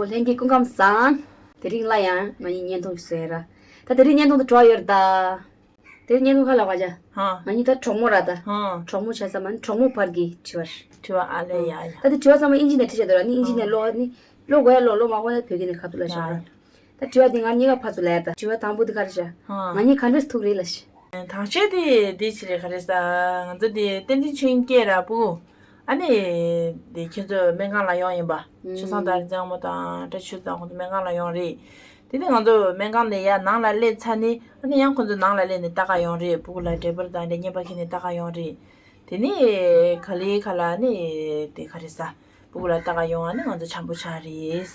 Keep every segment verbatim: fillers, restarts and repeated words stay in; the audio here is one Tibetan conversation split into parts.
ལྷན་རྒྱས་སྐུ་ཁམས་བཟང་། དེ་རིང་སླར་ཡང་ང་གཉིས་བརྙན་ཐུང་ཞིག་བཟོས་ར། ད་དེ་རིང་བརྙན་ཐུང་དེ་བྲོ་བ་ཡོད་རེད་ད། དེ་རིང་བརྙན་ཐུང་ཁ་ལ་བ་ཅ། ཧ། ང་གཉིས་ད་གྲོགས་མོ་ར་ད། ཧ། གྲོགས་མོ་བྱས་ཙང་མ་ནི་གྲོགས་མོ་བར་གྱི་དྲི་བ་རེད། དྲི་བ་ཨ་ལས་ཡ་ཡ། ད་དེ་དྲི་བ་ཚང་མ་ཨིན་ཇི་ནས་བྲིས་བྱས་འདུག་ར། ནི་ཨིན་ཇི་ནས་ཀློག་ནི་ཀློག་དགོས་ཡ་ཀློག་ཀློག་མ་དགོས་ན་བོད་སྐད་ནས་ཁ་ཐུག་ལ་བཞག་ར། ད་དྲི་བ་འདི་ང་གཉིས་ཀ་ཕར་ཚུར་ལབ་ཡ་ད། དྲི་བ་དང་པོ་འདི་ག་རེ་བྱ། ཧ། ང་གཉིས་ག་འདྲས་ཐུག་རེད་ལ་ཤི། དང་ཤོས་དེ་དེ་ཅི་རེད་ག་རེ་ཟ། ང་ཚོ་དེ་བསྟན་འཛིན་ཆོས་དབྱིངས་སྐྱེས་ར་སྤུ་གུ། ཨ་ནི། དེ་ཁྱེད་ཚོ་སྨན་ཁང་ལ་ཡོང་ཡིན་པ། ཆུ་བཟང་དང་རིག་འཛིན་ལྷ་མོ་དང་བཀྲ་ཤིས་ཆོས་དང་ཁོང་ཚོ་སྨན་ཁང་ལ་ཡོང་རེད། དེ་ནི་ང་ཚོ་སྨན་ཁང་ནས་ཡར་ནང་ལ་སླེབས་ཚར་ནི་ཨ་ནི་ཡང་ཁོང་ཚོ་ནང་ལ་སླེབས་ནས་ལྟ་ག་ཡོང་རེད། སྤུ་གུ་ལ་འབྲས་བུར་དང་འདྲ་བརྙན་པ་ཁྱེར་ནས་ལྟ་ག་ཡོང་རེད། དེ་ནི། ག་ལེ་ག་ལ་ནི། དེ་ག་རེ་ཟ། སྤུ་གུ་ལ་ལྟ་ག་ཡོང་ཨ་ནི་ང་ཚོ་འཆམ་པོ་ཆགས་རེད།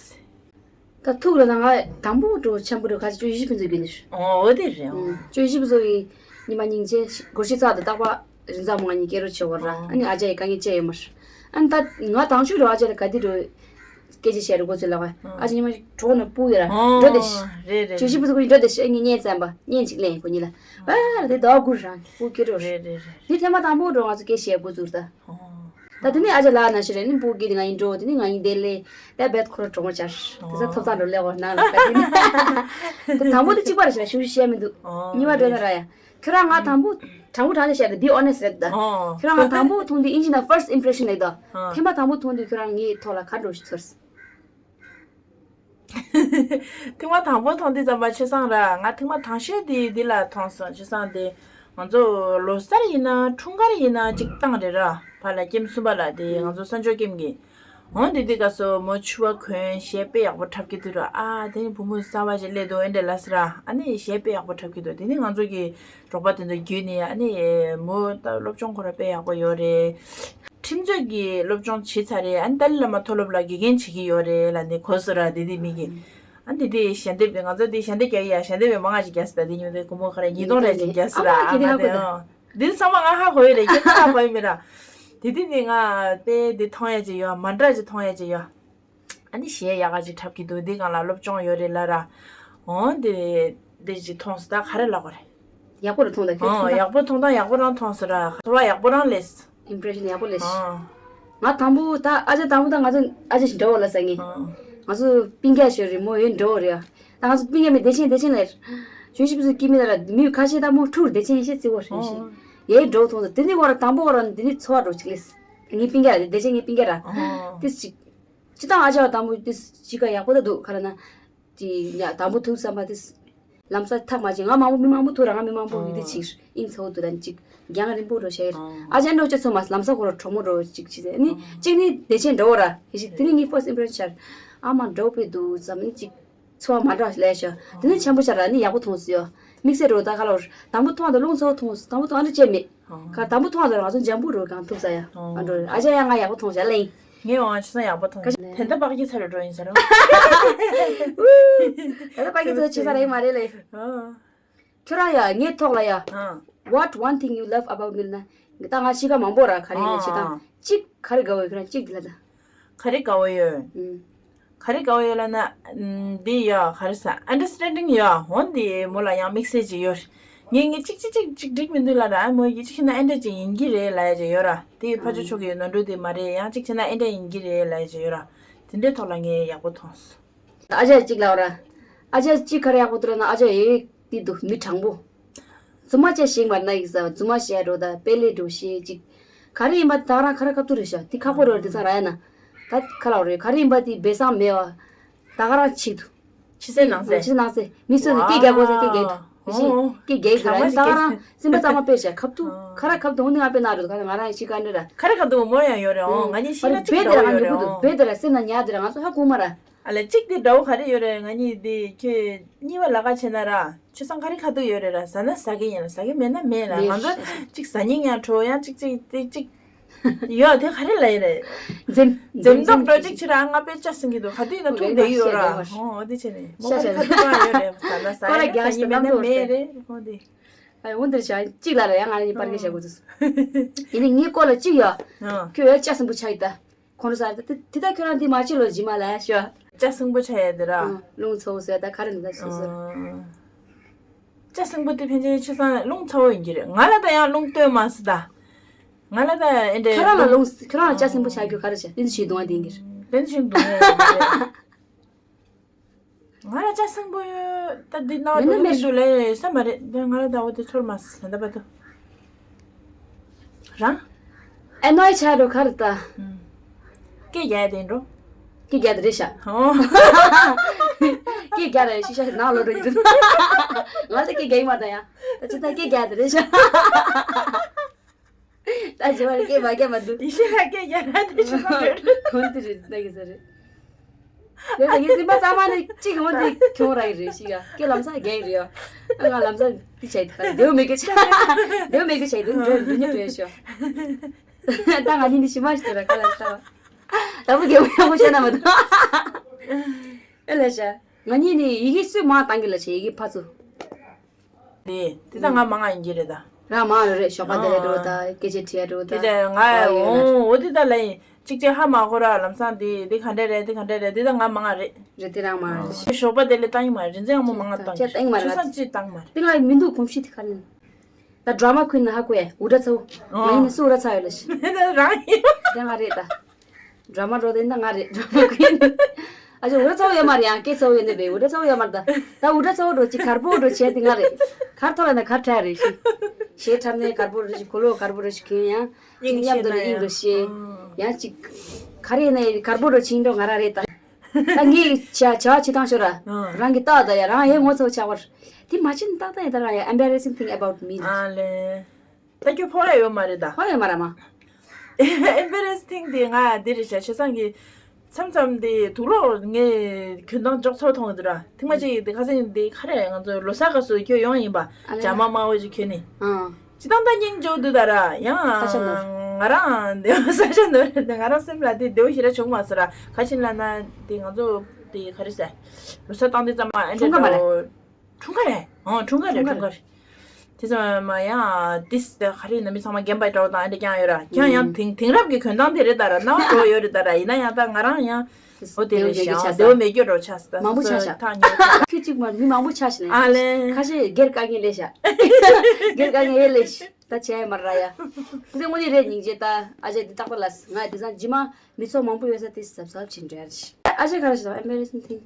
ད་ཐུག་ལ་ན་ང་དང་པོ་འགྲོ་ཆེན་པོ་འགྲོ་ཁ་ཅིག་བཅུ་བཞི་ཕུན་ཚོགས་རྒྱུ་ནི། ཨོ་དེ་རེད་ཨོ། ཨུམ། བཅུ་བཞི་ཕུན་ཚོགས་ཡིན། ཉི་མ་སྙིང་རྗེ་སྒོར་གཞས་ཚགས་དང་རྟག་པ་རིན་ཚང་མ་ང་གཉིས་སྐད་རོགས་བྱེད་བར་ར། ཨོ། ཨ་ནི་ཨ་ཅག་ཡི་དཀའ་ངལ་བཅད་ཡོད་མར། ཨ་ནི་ད་ང་དང་ཤོས་རོ་ཨ་ཅག་ལ་ག་དེ་འགྲོ། སྐད་ཆ་བཤད་རོ་འགོ་ཚུལ་ལ་བ། ཨ་ཅག་ཉི་མ་གྲོགས་ནས་སྤུ་ཡོད་ར། ཨོ། འགྲོ་དེ་ཤི། རེད་རེད། བཅུ་བཞི་ཕུན་ཚོགས་ཡིན་འགྲོ་དེ་ཤི་ཨ་ནི་བརྙན་བཙན་པ་བརྙན་ཅིག་ལེན་གོ་ཉི་ལ། ཨ་ར་དེ་ཟླ་བ་དགུ་རང་སྤུ་སྐད་རོ། རེད་རེད་རེད། དེ་ཐེངས་མ་དང་པོ་འགྲོ་ང་ཚོ་སྐད་བཤད་འགོ་ཚུལ་ད། ད་དེ་ནས་ཨ་ཅག་ལགས་ན་ཤི་རེད་ནི་སྤུ་གུ་དེ་ང་ཡིན་འགྲོ། དེ་ནས་ང་ཡིན་དེ་ལས་ད་བེད་ཁོ་ར་གྲོགས་མོ་བྱར། དེ་ས་ཐོབ་ཐང་འགྲོ་ལེ་བ་ནང་ལ་ད་དེ་ནས་དེ་དང་པོ་དེ་གཅིག་པ་རེད་ཤི་ར་ཤུ་ཤི་བཤད་མི་འདུག་གཉིས་པ་འགྲོ་ན་ར་ཡ། ཁྱོད་རང་ང་དང་པོ་དྲང་པོ་དྲང་ནས་བཤད་ད་be honest རེད་ད། ཁྱོད་རང་ང་དང་པོ་མཐོང་དུས་ཨིན་ཇི་ན་first impression ལེགས་ད། ཐེངས་མ་དང་པོ་མཐོང་དུས་ཁྱོད་རང་ངའི་ཐོག་ལ་ག་འགྲོ་ཞིག་ཚོར། ཐེངས་མ་དང་པོ་མཐོང་དུས་ཙམ་པ་ཆོས་བཟང་ར་ང་ཐེངས་མ་དང་ཤོས་དེ་འདི་ལ་མཐོང་སོང་། ཆོས་བཟང་དེ་ང་ཚོ་ལོ་གསར་ཡིན་ན་འཁྲུངས་སྐར་ཡིན་ན་གཅིག་བཏང་རེད་ར། ཕར་ལ་ཀེམ་གསུམ་པ་ལ་དེ་ང་ཚོ་གསར་འབྱོར་ཀེམ་གི་འོང་དེ་དུས་སྐབས་སུ་མོ་ཕྱུ་པ་གོན་གཞས་དཔེ་ཡག་པོ་འཁྲབ་ཀྱི་འདུག་ར། ཨ་དེ་ནི་བུ་མོ་གསར་པ་ཅིག་སླེབས་འདུག་ཨེ་འདྲ་ལ་ཟེར་ར། ཨ་ནི་གཞས་དཔེ་ཡག་པོ་འཁྲབ་ཀྱི་འདུག་དེ་ནི་ང་ཚོ་གི་རོགས་པ་དེ་ཚོ་བརྒྱུད་ནས་ཨ་ནི་མོ་ད་སློབ་སྦྱོང་ཁོ་ར་དཔེ་ཡག་པོ་ཡོད་རེད། ཁྲིམས་རྩོད་ཀྱི་སློབ་སྦྱོང་བྱས་ཚར་རེད། ཨ་ནི་ཏཱ་ལའི་བླ་མ་མཐོ་སློབ་ལ་དགེ་རྒན་བྱེད་ཀྱི་ཡོད་རེད་ལབ་ནས་གོ་སོང་ར། དེ་དེ་མི་གི་ཨ་ནི་དེ་དེ་ཞལ་འདེབས་དེ་ང་ཚོ་དེ་ཞལ་འདེབས་རྒྱག་ཡ་ཞལ་འདེབས་པའི་མང་ང་ཅིག་རྒྱག་སྲིད་ད། དེ་ཉིན་དེ་སྒོར་མོ་ག་རེ་ཉིས་སྟོང་རེ་ཅིག་རྒྱག་སྲིད་ར། ཨ་མ་ཨ་དེ་གི་ཧ་གོ་ཡོད་རེད། ཁྱེད་ཚོ་ཧ་གོ་ཡོད་མེད་ར། དེ་དེ་དེ་ང་དཔེ་དེ་མཐོང་ཡ་ཅིག་ཡོད། མ་འདྲ་ཅིག་མཐོང་ཡ་ཅིག་ཡོད། ཨ་ནི་གཞས་ཡག་ག་ཅིག་འཁྲབ་ཀྱི་འདུག་འདི་སྒང་ལ་སློབ་སྦྱོང་ཡོད་རེད་ལབ་ར། འོ་འདི་འདི་ཅིག་མཐོང་སོང་། ད་ག་རེ་ལབ་དགོས་རེད། ཡག་པོ་རེད་མཐོང་ད་ཁྱོད་ཨོ་མཐོང་ད། ཡག་པོ་མཐོང་ད་ཡག་པོ་རང་མཐོང་སོང་ར། ཚོར་བ་ཡག་པོ་རང་སླེབས། ཨིམ་པི་རེ་ཤན་ཡག་པོ་སླེབས། ཨོ། ང་དང་པོ་ད་ཨ་ཅག་དང་པོ་ད་ང་ཚོ་ཨ་ཅག་ཞིག་འདྲ་བོ་ལ་ཟ་ངེས། ཨོ། ང་ཚོ་སྤུན་ཀྱག་ཞིག་རེད་མོ་ཡོད་འདྲ་བོ་རེད་ཨ། ད་ང་ཚོ་སྤུན་ཀྱག་མི་བདེ་ཆེན་བདེ་ཆེན་ལ་ཞུ་ཞིབ་སུ་སྐྱིད་མི་ད་ར་མི་ཁ་ཤས་ད་མོ་ཕྲུ་གུ་བདེ་ཆེན་ཤེས་བརྩི་བོ་ཧྲིན་ཤིན་ཡའི་འདྲ་བོ་མཐོང་ད། དེ་ནི་བར་དང་པོ་བར་འདི་ནི་ཚོར་བ་འགྲོ་ཅིག་སླེབས། ངའི་སྤུན་ཀྱག་རེད་བདེ་ཆེན་ངའི་སྤུན་ཀྱག་ར། ཨོ། དེ་ཅིག་སྤྱི་བཏང་ཨ་ཅག་དང་པོ་དེ་གཅིག་ག་ཡག་པོ་ད་འདུག་ག་རེ་ན། དེ་ཡ་དང་པོ་ཐུག་བསམ་པ་དེ། ལམ་སང་ཐག་མ་ཆད་ང་མང་པོ་མི་མང་པོ་ཐུག་ར་ང་མི་མང་པོ་ཡོད་དེ་ཅིག་ཨིན་ཚ་བོ་དུ་ལ་ཅིག་རྒྱང་རིང་པོ་འགྲོ་བྱས། ཨ་ཅག་འགྲོ་ཅེས་ཚོ་མ་ལམ་སང་ཁོ་ར་གྲོགས་མོ་འགྲོ་ཅིག་ཅིག་ནི་གཅིག་ནི་བདེ་ཆེན་འགྲོ་ར་ཡེ་ཞིག་དེ་ནི་ངའི་first impression ཆར། ཨ་མ་འགྲོ་པའི་འདུག་བསམ་ནི་ཅིག་ཚོར་བ་མ་འདྲ་ལས་ཤོ། དེ་ནི་ཆེན་པོ་ཆར་ར་ནི་ཡག་པོ་མཐོང་སི་ཡོ། དམིགས་བསལ་འགྲོ་ད་ག་ལོར་དང་པོ་མཐོང་དང་རླུང་ཚ་བོ་མཐོང་སི་དང་པོ་མཐོང་ཨ་འདྲ་བྱས་མེད། ཁ་དང་པོ་མཐོང་ལ་ང་ཚོ་འཇམ་པོ་རུ་གང་ཐུབ་ས་ཡ། ཨོ། ཨ་འགྲོ་ཨ་ཅག་ཡ་ང་ཡག་པོ་མཐོང་བྱ་ལེ། ངས་འོང་ཆུ་ཚང་ཡག་པོ་མཐོང་། ད་ལྟ་པགས་ཀྱི་ཚ་རུ་འགྲོ་ཡིན་ཟེར་རོ། ད་ལྟ་པགས་ཀྱི་ཚ་ཆེ་ས་རེད་མ་རེད་ལེ། ཨོ། ཁྱོད་རང་ཡ་ངའི་ཐོག་ལ་ཡ། ཨ། What one thing you love about me ལ་ན། ད་ང་ཤི་ཁ་མང་པོ་ར་ག་རེ་ཡིན་ན་ཆེ་དང་། གཅིག་ག་རེ་དགའ་བོ་ཡོད་ཁྱོད་རང་གཅིག་དེ་ལ་ད། ག་རེ་དགའ་བོ་ཡོད། ཨུམ། ག་རེ་དགའ་བོ་ཡོད་ལབ་ན། ཨུམ། འདི་ཡ་ག་རེ་ཟ་understanding ཡ་འོ་འདི་མོ་ལ་ཡང་དམིགས་བསལ་ཅིག་ཡོད། ངས་ངས་གཅིག་གཅིག་གཅིག་གཅིག་འགྲིག་མི་འདུག་ལབ་ར་མོ་ཡིད་ཆེས་ན་ཨེ་འདྲ་ཅིག་ཡིན་གྱི་རེད་ལབ་ཡ་ཅིག་ཡོད་ར། དེ་ཕ་ཆོས་ཨུམ་ཆོས་ཀྱི་ནོར་འཁྲུལ་དེ་མ་རེད་ཡང་གཅིག་བྱས་ན་ཨེ་འདྲ་ཡིན་གྱི་རེད་ལབ་ཡ་ཅིག་ཡོད་ར། དེ་འདྲའི་ཐོག་ལ་ངས་ཡག་པོ་མཐོང་སོང་། ཨ་ཅག་གཅིག་ལབ་ར། ཨ་ཅག་གཅིག་ག་རེ་ཡག་པོ་འདུག་ལབ་ན་ཨ་ཅག་ཡེ་དེ་འདུག་མི་དྲང་པོ། རྫུན་མ་བྱས་ཤིག་མར་ན་ཡིག་ཟ་རྫུན་མ་བཤད་འགྲོ་ད་དཔེ་ལས་འགྲོ་ཤེས་ཅིག་ག་རེ་ཡིན་པ་ད་རང་ཁ་ར་ཁ་ཐུག་རེད་ཤག་དེ་ཁག་པོ་རེད་དེ་ཚང་ར་ཡ་ན། ད་ཁ་ལག་རེད་ག་རེ་ཡིན་པ་དེ་སྦས་གསང་མེད་བ། ད་ག་རང་ཆིག་ཏུ། ཕྱི་གསལ་ནང་གསལ། ཕྱི་ནང་གསལ་མི་སུ་ནི་སྐད་རྒྱག་དགོས་ཟེར་སྐད་རྒྱག་ཏུ། ཡེ་ཤེས་སྐད་རྒྱག་ཏུ་ར་ད་ག་རང་སེམས་པ་གཙང་མ་དཔེ་ཤག་ཁ་ཐུག་ཁ་ར་ཁ་ཐུག་འོ་ནི་ང་དཔེ་ན་རེད་ཁ་ར་ང་རང་ཡེ་ཤེས་ག་འདྲ་ར། ཁ་ར་ཁ་ཐུག་མོ་ཡང་ཡོད་རེད་འོ་ང་གཉིས་ཤི་ན་གཅིག་འདྲ་བོ་ཡོད་རེད་འོ། བེ་དེ་ར་སེམས་ན་ཉལ་དེ་ར་ང་ཚོ་ཧ་གོ་མ་ར། ཨ་ལས་གཅིག་དེ་འདྲ་བོ་ག་རེ་ཡོད་རེད། ང་གཉིས་དེ་ཁྱོད་གཉིས་པ་ལ་ཁ་ཆེ་ན་ར་ཆུ་སྲང་ག་རེ་ཁ་ཐུག་ཡོད་རེད་ར་ཟ་ན་ཟ་གི་ཡིན་ལ་ཟ་གི་མེད་ན་མེད་ལ་ང་ཚོ་གཅིག་ཟ་སྙིང་ཡང་བྲོ་ཡང་གཅིག་གཅིག་དེ་གཅིག་ཡོད་དེ་ག་རེ་ལ་ཡིན་རེད། འཛེམ་འཛེམ་དོག་འགྲོ་གཅིག་ཕྱིར་ཨ་ང་དཔེ་ལྕགས་སེང་གི་འདུག་ག་དུས་ན་ཐུག་བསྡད་ཡོད་ར་ཧོ་འོ་དེ་བྱས་ནས་མོ་ག་རེ་ཁ་ཐུག་ཡོད་རེད་ཟ་ན་ཟ་ཡང་ཟ་སྙིང་མེད་ན་མེད་རེད་ཧོ་དེ། ཨ་འོ་འདིར་བྱ་གཅིག་ལ་ལ་ཡང་ང་རང་གཉིས་པར་གྱི་བྱ་དགོས་ཚུལ། ཡིན་ནི་ངའི་སྐོར་ལ་གཅིག་ཡོད། ཁྱོད་ཡོད་ལྕགས་སེང་པོ་ཆགས་ཡོད་ད། ཁོང་ཚོ་ས་དེ་དེ་ད་ཁྱོད་རང་དེ་མ་བྱེད་ལོ་ཇི་མ་ལ་ཤོ། ལྕགས་སེང་པོ་ཆགས་ཡ་དེ་ར། ཨང་། རླུང་ཚ་བོ་ཟེར་ད་ག་རེ་འདི་ད་ཤོ་ཟེར། ཨང་། ལྕགས་སེང་པོ་དེ་ཕན་ཆད་ཆུ་སྲང་རླུང་ཚ་བོ་ཡིན་གྱི་རེད། ང་ལ་ད་ཡང་རླུང་སྟོན་མ་སྲིད་ད། ང་ལ་ད་ཨེ་འདྲ་ཁྱོད་རང་ལ་རླུང་ཁྱོད་རང་ལ་ལྕགས་སེང་པོ་ཆགས་རྒྱུ་ག་རེ་བྱ་དེ་ཚོ་ཞིག་གདུང་བ་དེ་ཡིན་གྱི་རེད། དེ་ཚོ་ཞིག་གདུང་བ་ཡིན་གྱི་རེད། ང་ལ་ཅག་སང་པོ་ད་འདི་ནང་མི་ནི་དུ་མི་མི་འདུག་ལས་ས་མ་རེད། ད་ང་ལ་ད་འོ་དེ་ཚོར་མ་ཟ་ད་པ་དུ་རང་། ཨེ་ནོའི་ཆ་རུ་ཁར་ད། སྐད་རྒྱག་དེ་འགྲོ། སྐད་རྒྱག་དེ་རེད་ཤག་ཨོ། སྐད་རྒྱག་རེད་ཤི་ཤ་ནང་ལོ་འགྲོ་ཡིན། ང་ལ་སྐད་རྒྱག་ཡིན་མ་ད་ཡ། ད་ཅི་ད་སྐད་རྒྱག་དེ་རེད་ཤག་ད་ཅི་མ་རེད་སྐད་མ་རྒྱག་མ་འདུག་ཡི་ཤི་ལ་སྐད་རྒྱག་ར་དེ་ཤི་མ་རེད། གོན་དེ་རེད་ད་གི་ས་རེད། དེ་ད་ངའི་སེམས་པ་གཙང་མ་ནི་གཅིག་འོན་ཏེ་ཁྱོང་ར་ཡི་རེད་ཤི་ཡ་སྐད་ལམ་སང་རྒྱག་ཡི་རེད་ཡ། ཨ་ང་ལམ་སང་འདི་བྱས་ད་འདེའུ་མེད་གི་ཆ། འདེའུ་མེད་གི་བྱས་ད་འདྲ་འདི་ཉིད་བྲོས་ཤོག་ད་ང་གཉིས་འདི་ཞི་མ་ཞིག་དེ་ར་ཁ་ལ་ལྟ་བ། ལ་བུ་རྒྱལ་པོ་ཡག་པོ་བཤད་ན་མ་གཏོགས། ཨེ་ལ་ཤ། ང་གཉིས་ནི་ཡི་གེ་སུས་མང་བཏང་གི་ལ་ཤ་ཡི་གེ་ཕ་ཚུ། དེ་དེ་ད་ང་མང་ང་ཡིན་གྱི་རེད་ད། རང་མང་རེད་ཞོགས་པ་དེ་ལས་འགྲོ་ད་སྐད་ཆ་དྲིས་ཡ་འགྲོ་ད། དེ་ད་ང་ཨོ་ཡོད་ན། ཨོ་འོ་དེ་ད་ལ་ཡིན་གཅིག་གཅིག་ཧ་མ་གོ་ར་ལམ་སང་དེ་དེ་ག་འདྲ་རེད་དེ་ག་འདྲ་རེད་དེ་ད་ང་མང་ང་རེད། རེད་དེ་རང་མང་རེད། ཞོགས་པ་དེ་ལས་བཏང་ཡིན་མ་རེད། རིན་འཛིན་ཡང་མོ་མང་ང་བཏང་ཆ་བཏང་མ་རེད། ཆུ་སང་ཅི་བཏང་མ་རེད། དེ་ང་མི་འདུག་གོམས་གཤིས་དེ་ག་རེ་ཡིན། ད་ཌ་ར་མ་ཁུན་ན་ཧ་གོ་ཡ་འུ་དྲ་ཚ་བོ། ང་ཡིན་ན་སུ་འུ་དྲ་ཚ་ཡོད་ལ་ཤི། དེ་ད་རང་ཡིན། དེ་ང་རེད་ད། ཌ་ར་མ་འགྲོ་དེ་ད་ང་རེད་ཌ་ར་མ་ཁུན། ཨ་ཅེ་འུ་དྲ་ཚ་བོ་ཡོད་མ་རེད་ཡང་སྐད་ཚ་བོ་ཡོད་ནི་བས་འུ་དྲ་ཚ་བོ་ཡོད་མ་རེད་ད། ད་འུ་དྲ་ཚ་བོ་འགྲོ་ཅི་གར་པོ་འགྲོ་བྱས་དེ་ང་རེད། གར་ཐོག་ལ་ན་གར་ཁྲ་རེད་ཤི། ཞེ་ཁྲམ་ནས་གར་པོ་འགྲོ་ཤི་ཁོ་ལོ་གར་པོ་འགྲོ་ཤི་ཁྱོད་ཡང་། སྙིང་མཉམ་དུ་རེད་སྙིང་འགྲོ་ཤི། ཡང་ཅིག་ག་རེ་ནས་གར་པོ་འགྲོ་ཕྱིན་འགྲོ་ང་རང་རེད་ད། ད་ངས་བྱ་བྱ་བ་བྱེད་སྟངས་ཤོར་ར། ཨ། རང་གི་ལྟ་ད་ཡ་རང་ཡའི་ངོ་ཚ་བོ་ཆགས་པར། དེ་མ་བྱེད་ན་ཏག་ཏག་ཡིན་ད་རང་ཡ་embarrassing thing about me། ཨ་ལེ། ད་ཁྱོད་ཕོ་ཡ་ཡོད་མ་རེད་ད། ཕོ་ཡ་མ་ར་མ། Embarrassing thing དེ་ང་འདི་རེད་བྱ་བྱེད་སང་གི་མཚམས་མཚམས་དེ་དུག་ལོག་ངས་གྱོན་སྟངས་ཅོག་ཚོ་མཐོང་གི་འདུག་ར། ཐེངས་མ་གཅིག་དེ་ཁ་སང་དེ་ག་རེ་ང་ཚོ་ལོ་གསར་སྐབས་སུ་ཁྱོད་ཡོང་ཡིན་པ། ཨ་ལེ། ཇ་མ་དམར་བོ་ཅིག་གྱོན་ནི། ཨང་། སྤྱི་བཏང་ད་སྙིང་རྗེ་པོ་འདུག་ད་ར་ཡང་ས་ཆ་ནོར། ང་རང་དེ་ས་ཆ་ནོར་ང་རང་སེམས་ལ་དེ་བདེ་བོ་ཞེ་དྲག་བྱུང་མ་སོང་ར། ག་ཕྱིན་ལ་ན་དེ་ང་ཚོ་དེ་ག་རེ་ཟེར་ལོ་གསར་བཏང་དེ་ཙམ་མ་ཨེ་འདྲ་འགྲོ་འཁྲུངས་སྐར་མ་རེད། འཁྲུངས་སྐར་རེད། ཨོ་འཁྲུངས་སྐར་རེད་འཁྲུངས་སྐར་རེད། དེ་ཙམ་མ་ཡང་དེ་ག་རེ་ན་མི་ཚང་མ་རྒན་པ་འདྲ་བོ་དང་ཨེ་འདྲ་རྐྱང་ཡོད་ར། ཁྱང་ཡང་དེང་དེང་རབས་ཀྱི་གྱོན་སྟངས་དེ་རེད་ད་ར་ན་འགྲོ་ཡོད་རེད་ད་ར། ཡིན་ན་ཡང་ད་ང་རང་ཡང་། འོ་དེ་རེད་ཤག་བདེ་བོ་མེད་རྒྱུ་འདྲ་ཆགས་སོང་ད། མང་པོ་ཆགས་ཤག་ཐག་ཉེ་ཁྱོད་གཅིག་མ་མི་མང་པོ་ཆགས་ཤག་ནས། ཨ་ལེ། ཁ་ཤས་སྒེར་དཀའ་ངལ་ལས་ཤག་སྒེར་དཀའ་ངལ་ཡེ་ལས་ཤག་ད་བྱས་མ་ར་ཡ། དེ་དངོས་གནས་རེད་སྙིང་རྗེ་ད། ཨ་ཅེ་འདི་རྟག་པར་ལ་ང་དེ་སང་རྗེས་མ་མི་ཚོགས་མང་པོ་ཡོད་ས་དེ་གཟབ་གཟབ་བྱེད་འགྲོ་ཡ་རེད། ཨ་ཅེ་ག་རེ་ཞིག་དང་embarrassing thing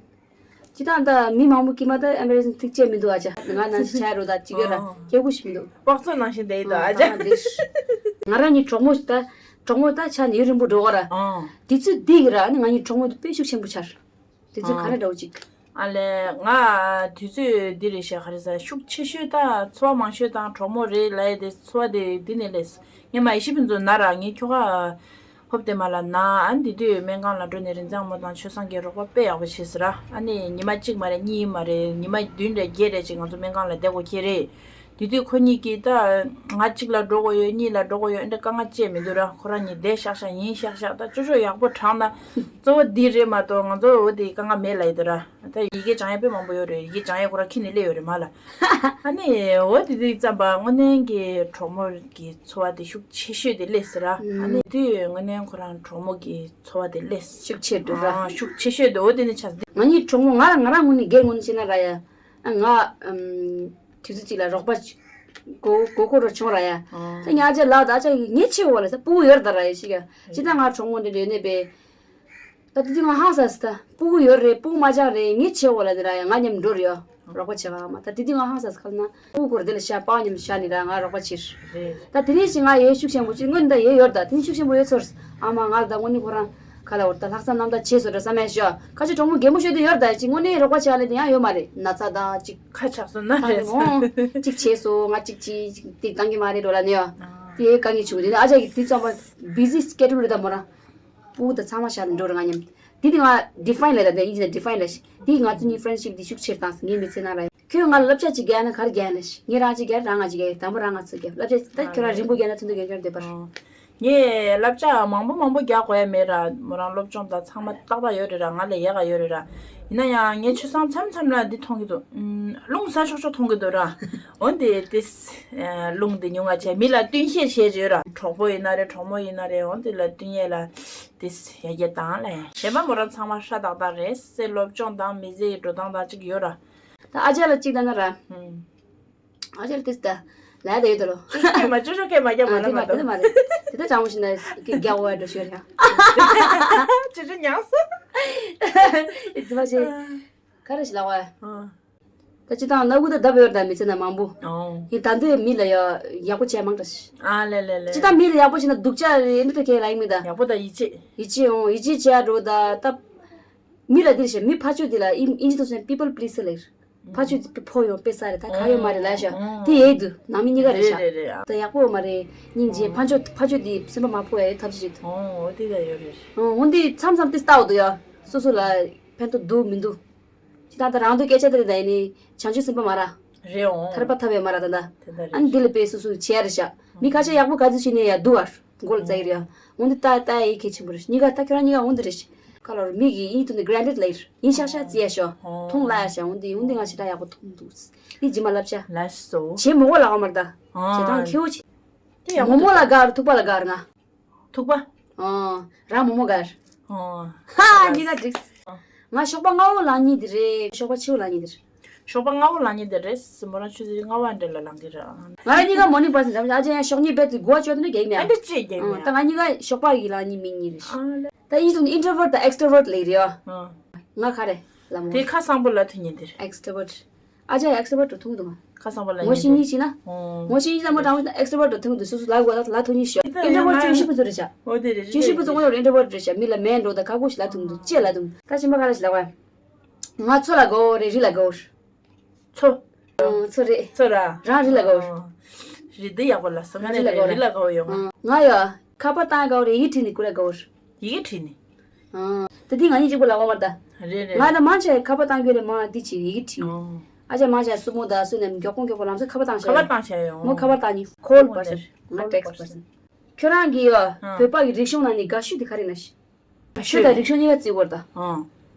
ཅི་དང་ད་མི་མང་པོ་ཀྱི་མ་ད་embarrassing thing ཅེས་མི་འདུག་ཨ་ཅེ་ང་ནང་བཞིན་བྱས་རོ་ད་ཅི་ག་ར་ཨོ། སྐྱེ་དགུ་ཞིག་མི་འདུག་དཔག་ཚོད་ནང་བཞིན་བསྡད་ཡོད་ད་ཨ་ཅེ། ང་རང་གཉིས་གྲོགས་མོ་ཞིག་ད་གྲོགས་མོ་ད་ཆ་ནས་ཡུན་རིང་པོ་འགྲོ་ག་ར། ཨོ། དེ་ཚོས་བསྡད་ཀྱི་ར་ནི་ང་གཉིས་གྲོགས་མོ་དེ་དཔེ་ཤུགས་ཆེན་པོ་ཆགས། དེ་ཚོ་ག་རེ་འདྲ་བོ་ཅིག་ཨ་ལས་ང་དུས་ཚོད་འདི་རེད་ཤག་ག་རེ་ཟ་ཤུགས་ཆེ་ཤོས་དང་ཚོར་བ་མང་ཤོས་དང་གྲོགས་མོ་རེད་ལབ་ཡ་དེ་ཚོར་བ་དེ་འདི་ནས་སླེབས། ངས་མ་ཡེ་ཤེས་ཕུན་ཚོགས་ན་ར་ངའི་ཁྱོ་ག་ཧོབ་སྟེ་མ་ལ་ན་ཨ་འདི་དུས་སྨན་ཁང་ལ་འགྲོ་ནས་རིན་འཛིན་ཨ་མོ་དང་ཆོས་བཟང་གིས་རོགས་པ་དཔེ་ཡག་པོ་བྱས་ཟེར་ར། ཨ་ནི་ཉི་མ་གཅིག་མ་རེད་གཉིས་མ་རེད་ཉི་མ་བདུན་རེད་བརྒྱད་རེད་ཅིག་ང་ཚོ་སྨན་ཁང་ལ་བསྡད་དགོས་ཁེལ་རེད། དེ་དུས་ཁོ་གཉིས་ཀྱིས་ད་ང་གཅིག་ལ་འགྲོ་དགོས་ཡོད་གཉིས་ལ་འགྲོ་དགོས་ཡོད་འདྲ་དཀའ་ངལ་བཅས་མི་འདུག་ར། ཁོ་རང་གཉིས་བསྡད་ཤག་ཤག་ཡིན་ཤག་ཤག་ད་ཅོ་ཅོ་ཡག་པོ་དྲངས་ན་གཙོ་བོ་འདི་རེད་མ་གཏོགས་ང་ཚོ་འོ་དེ་དཀའ་ངལ་མེད་ལབ་ཡི་འདུག་ར། ད་ཡི་གེ་སྦྱང་ཡ་དཔེ་མང་པོ་ཡོད་རེད། ཡི་གེ་སྦྱང་ཡ་ཁོ་རང་ཁྱེར་ནས་སླེབས་ཡོད་རེད་མ་ལ། ཨ་ནི་འོ་དེ་དུས་ཙམ་པ་དངོས་གནས་ཀྱི་གྲོགས་མོ་གི་ཚོར་བ་དེ་ཤུགས་ཆེ་ཤོས་དེ་སླེབས་ཟེར་ར། ཨ་ནི་དུས་དངོས་གནས་ཁོ་རང་གྲོགས་མོ་གི་ཚོར་བ་དེ་སླེབས། ཤུགས་ཆེ་འདུག་ར། ཨ་ཤུགས་ཆེ་ཤོས་དེ་འོ་དེ་ནི་ཆགས་ང་གཉིས་གྲོགས་མོ་ང་ང་རང་ངོས་ནས་སྒེར་ངོས་ནས་བཤད་ན་ར་ཡ། ང་ཨམ། དུས་ཚོད་གཅིག་ལ་རོགས་པ་གོ་གོ་གོ་རོ་བྱུང་ར་ཡ། ད་ཉ་ཅེ་ལགས་ད་ཅག་ངེད་ཆེ་བོ་ལ་ས་སྤུ་གུ་ཡོད་ར་ད་ར་ཡ་ཤི་ག་ཅི་ད་ང་གྲོགས་མོ་འདི་འདྲ་ཡོད་ནས་པས། ད་དེ་དུས་ང་ཧང་སངས་ད་སྤུ་གུ་ཡོད་རེད་སྤུ་གུ་མ་ཆགས་རེད་ངེད་ཆེ་བོ་ལ་འདི་ར་ཡ་ང་མཉམ་འགྲོ་རེད་ཡ། རོགས་པ་བྱེད་ག་མ་ད་དེ་དུས་ང་ཧང་སངས་ཁ་ན་སྤུ་གུ་འདི་ལ་ཤ་པགས་མཉམ་ཤ་ནི་ར་ང་རོགས་པ་བྱེད། ད་དེ་ནས་ཤི་ང་ཡའི་ཤུགས་ཆེན་པོ་ཅི་སྔོན་ད་ཡའི་ཡོད་ད་དེ་ནས་ཤུགས་ཆེན་པོ་ཡོད་ཚོར། ཨ་མ་ང་ལ་ད་དངོས་གནས་ཁོ་རང་། ཁ་ལ་འོར་ད་ལྷག་བསམ་རྣམ་དག་བྱས་སོ་འདྲ་བསམ་ཡ་ཤོག་ཁ་ཆེ་གྲོགས་མོ་རྒན་མོ་ཤོད་དུ་ཡོད་ད་ཅི་དངོས་གནས་རོགས་པ་བྱེད་ཡ་ལས་དེ་ཡང་ཡོད་མ་རེད་ན་ཚ་དང་ཅིག་ཁ་ཆགས་སོང་ན་ཁ་རེད་མོ་ཅིག་བྱས་སོ་ང་ཅིག་ཅིག་ཅིག་ཏིག་བཏང་གི་མ་རེད་འགྲོ་ལ་ནས་ཡ། དེ་དཀའ་ངལ་བྱུང་དེ་ནས་ཨ་ཅག་གི་དེ་ཙམ་པ་བི་ཟི་སྐེ་ཊུལ་རེད་ད་མོ་རང་། སྤུ་གུ་ད་ཚང་མ་བཞག་ནས་འགྲོ་རེད་ང་མཉམ། དེ་དེ་ང་ཌི་ཕ་ཡིན་ལས་ད་དེ་ཡིན་ཅི་ན་ཌི་ཕ་ཡིན་ལས་ཤི་དེ་ང་ཚོ་གཉིས་ཕ་རེན་ཤིབ་དེ་ཤུགས་ཆེར་བཏང་སོང་ངའི་མི་ཚེ་ནང་ལ་ཡ། ཁྱོད་ང་ལ་བསླབ་བྱ་ཅིག་རྒྱག་ན་ག་རེ་རྒྱག་ན་ཤི། ངས་རང་ཅིག་རྒྱག་རང་ང་ཅིག་རྒྱག་དང་པོ་རང་ང་ཚོ་རྒྱག་བསླབ་བྱ་ད་ཁྱོད་རང་རིང་པོ་རྒྱག་ན་ཐུན་ཐུན་རྒྱག་རྒྱག་འདོད་པར། ངས་བསླབ་བྱ་མང་པོ་མང་པོ་རྒྱག་དགོས་ཡ་མེད་ར། མོ་རང་སློབ་སྦྱོང་དང་ཚང་མ་ཏག་ཏག་ཡོད་རེད་ར། ང་ལས་ཡག་ག་ཡོད་རེད་ར། ཡིན་ན་ཡང་ངས་ཆུ་སྲང་མཚམས་མཚམས་ལ་འདི་མཐོང་གི་འདུག་ཨུམ། རླུང་ཟ་ཆོག་ཆོག་མཐོང་གི་འདུག་ར། འོན་ཏེ་ཏིས། རླུང་འདི་ཉུང་ང་བྱས་མི་ལ་བསྟུན་བཤད་བྱས་ཡོད་ར། གྲོགས་པོ་ཡིན་ན་རེད་གྲོགས་མོ་ཡིན་ན་རེད་འོན་ཏེ་ལ་བསྟུན་ཡས་ལ་ཏིས་ཡ་རྒྱ་དང་ལས་གཞན་པ་མོ་རང་ཚང་མ་ཧྲ་ཏག་ཏག་རེད་སེ། སློབ་སྦྱོང་དང་མི་ཚེ་ཡི་འགྲོ་སྟངས་དང་གཅིག་ཡོད་ར། ད་ཨ་ཅག་ལ་གཅིག་ལྟ་ན་ར། ཨ་ཅག་ལ་ཏིས་ད། ལ་ད་ཡོད་ད་ལོ། ཅོ་ཅོ་སྐད་མ་རྒྱབ་མ་ལ་མ་ད། དེ་མ་རེད་དེ་ད་ཅང་མོ་ཞིག་ན་སྐད་རྒྱག་འོ་ཡ་འགྲོ་ཤོར་ཡ། ཅོ་ཅོ་ཉག་སོ། ཨི་ཙི་མ་ཅེ། ག་རེ་ཞིག་ལབ་པ། ཨ། ད་སྤྱིར་བཏང་སྣ་ཁུག་ད་བརྡབ་ཡོད་ད་མི་ཚེ་ན་མང་པོ། ཨོ། ཡིན་ད་དུང་མི་ལ་ཡ་ཡག་པོ་བྱས་མང་དྲགས་ཤིག་ཨ་ལེ་ལེ་ལེ། སྤྱིར་བཏང་མི་ལ་ཡག་པོ་བྱས་ན་སྡུག་ཅག་རེད་འདྲ་གས་ལ་ཡིན་མི་ད། ཡག་པོ་ད་ཡིད་ཆེས། ཡིད་ཆེས་འོང་ཡིད་ཆེས་བྱས་འགྲོ་ད་ད། མི་ལ་འདིར་བཤད་མི་ཕར་ཕྱོགས་འདི་ལ་ཨིན་ཨིན་ཇི་ཐོག་སོང་people pleaser ལབ། ཕར་ཕྱོགས་འདི་ཕོ་ཡོང་དཔེ་ས་རེད་ད་ག་ཡོད་མ་རེད་ལབ་ཤག་དེ་ཡེད་དུ་ནང་མི་གཉིས་ཀ་རེད་ཤག་རེད་རེད་རེད། ད་ཡག་པོ་ཡོད་མ་རེད། སྙིང་རྗེ་ཕར་ཕྱོགས་ཕར་ཕྱོགས་འདི་སེམས་པ་མ་ཕོག་ཡ་ཡོད་ཐབས་ཤིག་རེད་དུ། ཨོ་དེ་ད་ཡོད་རེད། ཨོ་འོན་ཏེ་མཚམས་མཚམས་དེ་ལྟ་འོ་དུ་ཡ། སོ་སོ་ལ་ཕན་ཐོགས་འདུག་མི་འདུག་ཅི་ད་ད་རང་དུ་སྐད་ཆ་དེ་རེད་ད་ཡིན་ནི་བྱང་ཆུབ་སེམས་དཔའ་མ་ར། རེད་འོང་། ཐར་པ་ཐར་པའི་མ་ར་ད་ད། དེ་ད་རེད། ཨ་ནི་འདི་ལ་དཔེ་སོ་སོ་བྱས་རེད་ཤག་མི་ཁ་ཤས་ཡག་པོ་ག་ཚོད་ཤེས་ནས་ཡ་འདུག་བར། མགོ་ལ་བཙའ་ཡི་རེད་ཡ། འོན་ཏེ་ལྟ་ལྟ་ཡི་གལ་ཆེན་པོ་རེད། གཉིས་ཀ་ད་ཁྱོད་རང་གཉིས་ཀ་འོན་ཏེ་རེད་ཤག་ཁ་ལོར་མི་གི་ཡིན་དུ་ནི་granted ལ་ཡིར་ཡིན་ཤག་ཤག་བརྩི་ཡ་ཤོ། མཐོང་ལ་ཡ་ཤག་འོན་ཏེ་འོན་ཏེ་ང་ཞེ་དྲག་ཡག་པོ་མཐོང་འདུག་འདི་ཇི་མ་ལབ་ཤག་ལ་སོ། བྱེད་མོ་གོ་ལ་གོ་མར་ད། ཨ། ཞེ་དྲག་ཁེའུ་ཆེ། དེ་ཡག་མོ་མོ་ལ་དགའ་རུ་ཐུག་པ་ལ་དགའ་རུ་ང་། ཐུག་པ། ཨོ། རང་མོ་མོ་གར། ཨོ། ཧ་གཉིས་ཀ་འགྲིགས། ང་ཞོགས་པ་སྔ་བོ་ལངས་ཉིན་དེ་རེད། ཞོགས་པ་ཕྱི་བོ་ལངས་ཉིན་དེ་རེད། ཞོགས་པ་སྔ་བོ་ལངས་ཉིན་དེ་རེད། མོ་རང་ཆུ་ཚོད་ལྔ་པ་འདྲ་ལ་ལངས་གི་རེད། ང་རང་གཉིས་ཀ་morning person འདྲ་ཨ་ཅག་ཡང་ཞོགས་ཉིན་བེད་དུ་དགུ་བ་བཅོ་དེ་འདྲ་རྒྱག་མེད་ཨ། འདྲ་ཅི་རྒྱག་མེད་ད་ང་གཉིས་ཀ་ཞོགས་པ་ཡི་ལངས་ཉིན་མིན་ཉིན་རེད། ད་ཡིན་སོང་introvert དང་extrovert ལས་རེད་ཨ། ང་ག་རེ་ལ་མོ། དེ་ཁ་སང་པོ་ལ་ཐུག་ཉིན་དེ་རེད། extrovert། ཨ་ཅག་extrovert འགྲོ་ཐུང་འདུག་མ། ཁ་སང་པ་ལ་ངོ་ཤེས་གཉིས་བྱས་ན། ངོ་ཤེས་གཉིས་ན་མོ་དྲང་extrovert འགྲོ་ཐུང་འདུག་སོ་སོ་ལ་གོ་ལ་ཐུང་ཉིས་ཤོག introvert བཅུ་བཞི་པོ་ཚོ་རེད་ཤག་འོ་དེ་རེད་བཅུ་བཞི་པོ་ཚོ་ངོ་ཡོད་introvert རེད་ཤག་མི་ལ་མེད་འགྲོ་ད་ཁ་ཁོ་ཞིག་ལ་ཐུང་འདུག་ཅེས་ལ་ཐུང་འདུག་ད་ཕྱིན་པ་ག་ལ་ཞིག་ལ་བ། ང་མཚོ་ལ་དགའ་བོ་རེད་རི་ལ་དགའ་བོ་རེད། མཚོ། མཚོ་རེད། མཚོ་ར། རང་རི་ལ་དགའ་བོ་རེད། རི་འདི་ཡག་པོ་ལ་སོ་ང་རི་ལ་དགའ་བོ་རི་ལ་དགའ་བོ་ཡོང་ང་། ང་ཡ་ཁ་པར་བཏང་དགའ་བོ་རེད་ཡི་ཁྲིད་ནི་ཀུ་ར་དགའ་བོ་རེད། ཡི་གེ་བྲིས་ནི། ཨང་། ད་འདི་ང་གཉིས་གཅིག་པོ་ལ་འོང་བར་ད། རེད་རེད། ང་ད་མང་ཆེ་ཁ་པར་བཏང་རྒྱུ་རེད་མ་འདི་བྱེད་ཡི་གེ་བྲིས། ཨང་། ཨ་ཅག་མང་ཆེ་སུ་མོ་ད་སུ་ནས་མགྱོགས་པོ་མགྱོགས་པོ་ལམ་སེ་ཁ་པར་བཏང་ཤག་ཁ་པར་བཏང་ཤག་ཡོང་། མོ་ཁ་པར་བཏང་ནི་call person ང་text person། ཁྱོད་རང་གི་ཡ་ཨང་། བོད་པ་གི་རིག་གཞུང་ནང་ནས་དགའ་ཤོས་དེ་ག་རེ་ན་ཤི། ཆོས་དང་རིག་གཞུང་གཉིས་ཀ་བརྩི་བར་ད། ཨང་།